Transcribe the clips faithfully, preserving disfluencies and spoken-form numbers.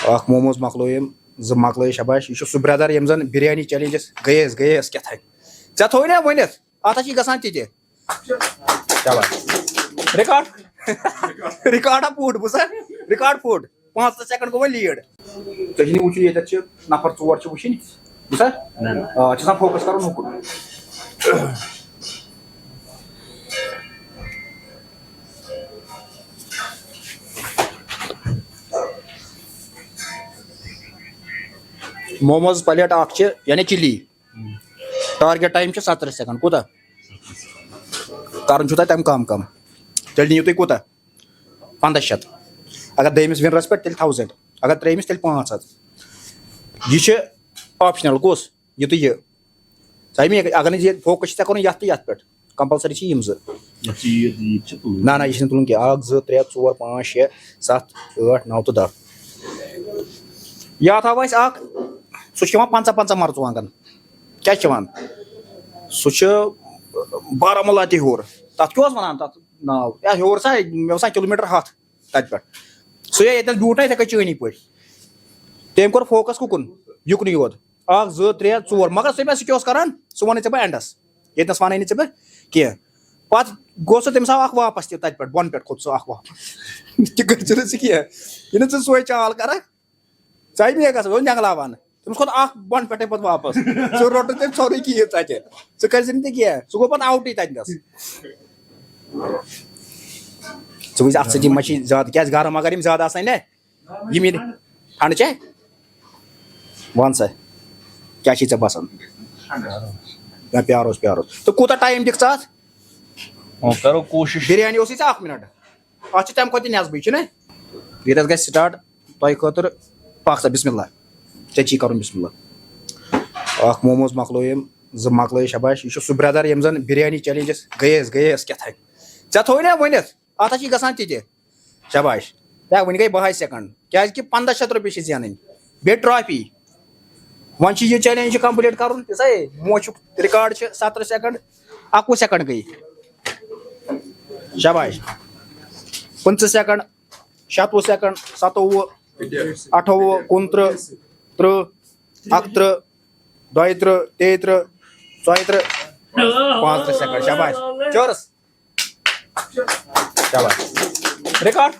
اکھ موموز مۄکلٲیِم، زٕ مۄکلٲے، شاباش۔ یہِ چھُ سُہ برٛدر ییٚمۍ زن بریانی چیلنجس گٔیس، گٔیس کیٛاہ تھانۍ۔ ژےٚ تھوٚوُے نا ؤنِتھ؟ اتھ ہا چھِ گژھان تہِ تہِ۔ چلو۔ ریکارڈ۔ ریکارڈ ہا پھوٚٹ، بوٗزتھا؟ ریکارڈ پھوٚٹ۔ پانٛژھ سیکنڈ گوٚو وۄنۍ لیڈ۔ ژےٚ چھُے نہٕ وٕچھُن، ییٚتٮ۪تھ چھِ نفر ژور چھِ وٕچھِنۍ۔ بوٗزتھا؟ نہ، نہ۔ آ، چھِ آسان فوکس کرُن ہُکُن۔ موموز پلیٹ اکھ چھِ، یعنی چِلی۔ ٹارگیٹ ٹایم چھُ ستترٕہ سیکنڈ۔ کوٗتاہ؟ کرُن چھُو تۄہہِ تَمہِ کم کم۔ تیٚلہِ نِیِو تُہۍ کوٗتاہ؟ پنٛداہ شیٚتھ۔ اگر دوٚیمِس ونرس پٮ۪ٹھ، تیٚلہِ تھاوزنڈ۔ اگر ترٛیٚیمِس، تیٚلہِ پانٛژھ ہتھ۔ یہِ چھِ آپشنل۔ کُس؟ یہِ تہٕ یہِ۔ ژٕ ہا مےٚ، اگر نہٕ یہِ فوکس چھِ ژےٚ کرُن یتھ تہٕ یتھ پٮ۪ٹھ، کمپلسری چھِ یِم زٕ۔ یتھ چھِ یہِ، یہِ چھِ تُلٕنۍ۔ نہ، نہ، یہِ چھِنہٕ تُلُن کینٛہہ۔ اکھ، زٕ، ترٛےٚ، ژور، پانٛژھ، شےٚ، ستھ، ٲٹھ، نو تہٕ دہ۔ یا تھاوو أسۍ اکھ، سُہ چھُ کھٮ۪وان پنٛژاہ پنٛژاہ مرژٕوانٛگن۔ کیٛاہ چھِ وَنان؟ سُہ چھُ بارہمولہ تہِ ہیوٚر۔ تَتھ کیٛاہ اوس وَنان تَتھ ناو؟ یا ہیوٚر سا، مےٚ باسان کِلوٗ میٖٹر ہَتھ تَتہِ پٮ۪ٹھ۔ سُہ یا ییٚتٮ۪ن بیوٗٹھ نہ یِتھَے کٔنۍ چٲنی پٲٹھۍ۔ تٔمۍ کوٚر فوکَس کُکُن؟ یُکنُے یوت۔ اَکھ، زٕ، ترٛےٚ، ژور۔ مگر سُہ مےٚ سُہ کیٛاہ اوس کَران؟ سُہ وَنَے ژےٚ بہٕ اینڈَس۔ ییٚتنَس وَنَے نہٕ ژےٚ بہٕ کینٛہہ۔ پَتہٕ گوٚو سُہ تٔمِس آو اَکھ واپَس تہِ تَتہِ پٮ۪ٹھ، بۄنہٕ پٮ۪ٹھ کھوٚت سُہ اَکھ واپَس۔ تہِ کٔرۍ زِ نہٕ ژٕ کینٛہہ۔ یہِ نہٕ ژٕ سۄے چال کَرَکھ۔ ژَے مےٚ گژھان، اوس نٮ۪نٛگلاوان۔ تٔمِس کھوٚت اَکھ بۄن پٮ۪ٹھَے پَتہٕ واپَس۔ ژٕ روٚٹُتھ تٔمۍ سورُے کِہیٖنۍ ژَتہِ۔ ژٕ کٔرۍ زِ نہٕ تہِ کینٛہہ۔ سُہ گوٚو پَتہٕ آوُٹٕے تَتہِ نَس۔ ژٕ وٕچھ اَتھ سۭتۍ، یِم ما چھِ زیادٕ، کیٛازِ گرم اگر یِم زیادٕ آسَن نے، یِم یِن ٹھنٛڈٕ چاے؟ وَن سا، کیٛاہ چھِ ژےٚ باسان؟ یا پیاروس، پیاروس۔ تہٕ کوٗتاہ ٹایم دِکھ ژٕ اَتھ؟ وۄنۍ کَرو کوٗشِش۔ بِریانی اوسُے ژےٚ اَکھ مِنَٹ۔ اَتھ چھِ تَمہِ کھۄتہٕ تہِ نٮ۪صبٕے، چھُنہ؟ ییٚتٮ۪تھ گژھِ سٹاٹ تۄہہِ خٲطرٕ۔ پَکھ سا، بسم اللہ۔ ژےٚ چھی کَرُن بسم اللہ۔ اَکھ موموز مۄکلٲیِم، زٕ مۄکلٲے، شاباش۔ یہِ چھُ سُہ برٛدر ییٚمۍ زَن بِریانی چیلنجَس گٔیَس، گٔیَس کیٛاہ تھانۍ۔ ژےٚ تھوٚوُے نا ؤنِتھ؟ اَتھ ہا چھِ گژھان تہِ تہِ۔ شاباش۔ ہے، وٕنہِ گٔے بَہَے سیکنڈ، کیٛازِکہِ پنٛداہ شیٚتھ رۄپیہِ چھِ زینٕنۍ۔ بیٚیہِ ٹرافی۔ وۄنۍ چھُ یہِ چیلنج چھُ کمپلیٖٹ کرُن، یہِ سا ہے، موچھُک ریکارڈ چھُ ستترٕہ سیکنڈ، اکوُہ سیکنڈ گٔے۔ شاباش۔ پٕنٛژٕہ سیکنڈ، شَتوُہ سیکنڈ، ستووُہ، اَٹھووُہ، کُنترٕہ، ترٕٛہ، اَکترٕٛہ، دۄیہِ ترٕٛہ، تیٚیہِ ترٕٛہ، ژۄیہِ ترٕٛہ، پانٛژترٕٛہ سیکنڈ۔ شاباش۔ چٲرٕس۔ چلو۔ ریکارڈ۔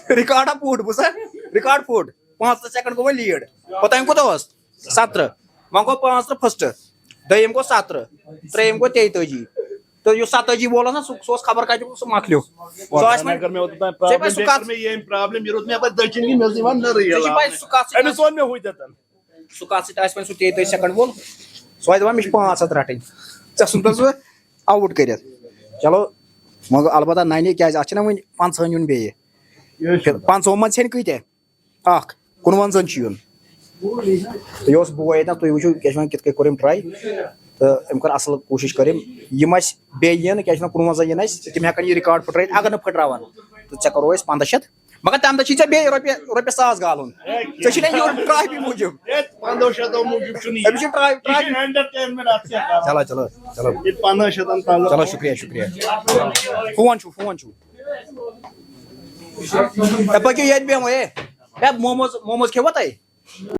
ریکارڈ ہا پھوٚٹ، بوٗز سا؟ ریکارڈ پھوٚٹ۔ پانٛژترٕٛہ سیکنڈ گوٚو وۄنۍ لیڈ۔ پتہٕ أمۍ کوٗتاہ اوس؟ ستترٕٛہ۔ وۄنۍ گوٚو پانٛژترٕٛہ فرسٹ۔ دوٚیِم گوٚو ستترٕٛہ۔ ترٛیٚیِم گوٚو تیٚتٲجی۔ تہٕ یُس ستٲجی وول اوس نا، سُہ، سُہ اوس خبر کتہِ، سُہ مۄکلیو۔ سُہ آسہِ وۄنۍ، اگر مےٚ اوٚتام ژےٚ پَزِ پرابلم سُہ بیٚیہِ کَتھ کٔر مےٚ ییٚمۍ پرابلم، یہِ روٚٹ مےٚ پَتہٕ دٔچھِنۍ کِنۍ، مےٚ ٲس یِوان نٔرٕے ژےٚ چھِ پَے یلاوٕنۍ۔ سُہ کَتھ سۭتۍ أمِس ووٚن مےٚ ہُے تَتٮ۪ن۔ سُہ کَتھ سۭتۍ آسہِ وۄنۍ سُہ تیٚتٲجی سیکنڈ وول؟ سُہ آسہِ دَپان، مےٚ چھِ پانٛژھ ہَتھ رَٹٕنۍ۔ ژےٚ ژھُنتَن سُہ آوُٹ کٔرِتھ۔ چلو، وۄنۍ گوٚو البتہ نَنہِ، کیٛازِ اَتھ چھِنہ وۄنۍ پنٛژٕہَن یُن بیٚیہِ۔ یہِ چھُ پنٛژٕہو منٛز ژھیٚنہِ کۭتیٛاہ؟ اَکھ، کُنوَنزَہَن چھُ یُن۔ تہٕ یہِ اوس بوے اَتہِ نَس، تُہۍ وٕچھِو، کیٛاہ چھِ وَنان، کِتھ کٔنۍ کوٚر أمۍ ٹرٛاے۔ تہٕ أمۍ کٔر اَصٕل کوٗشِش کٔر أمۍ۔ یِم اَسہِ بیٚیہِ یِن، کیٛاہ چھِ وَنان، کُنوَنزَہَن یِن اَسہِ، تِم ہٮ۪کَن یہِ ریکارڈ پھٕٹرٲیِتھ، اگر نہٕ پھٕٹراوَن۔ تہٕ ژےٚ کَرو أسۍ پنٛداہ شیٚتھ۔ مگر تَمہِ دۄہ چھی ژےٚ بیٚیہِ رۄپیہِ، رۄپیہِ ساس گالُن۔ ژےٚ چھُے نا یورٕ ٹرٛافی موٗجوٗب۔ ہے، پنٛداہ شیٚتھ موٗجوٗب چھُنہٕ یہِ۔ أمِس چھُ ٹرٛاے، یہِ ٹرٛافی۔ چھُ انٹرٹینمنٹ، اَتھ کیٛاہ کَرو؟ چلو، چلو، چلو۔ یہِ پنٛداہ شیٚتھ تام۔ چلو، شُکریہ، شُکریہ۔ فون چھُ، فون چھُ۔ ہے، پٔکِو ییٚتہِ بیٚہمو، ہے۔ ہے، موموز، موموز کھیوٚوا تۄہہِ؟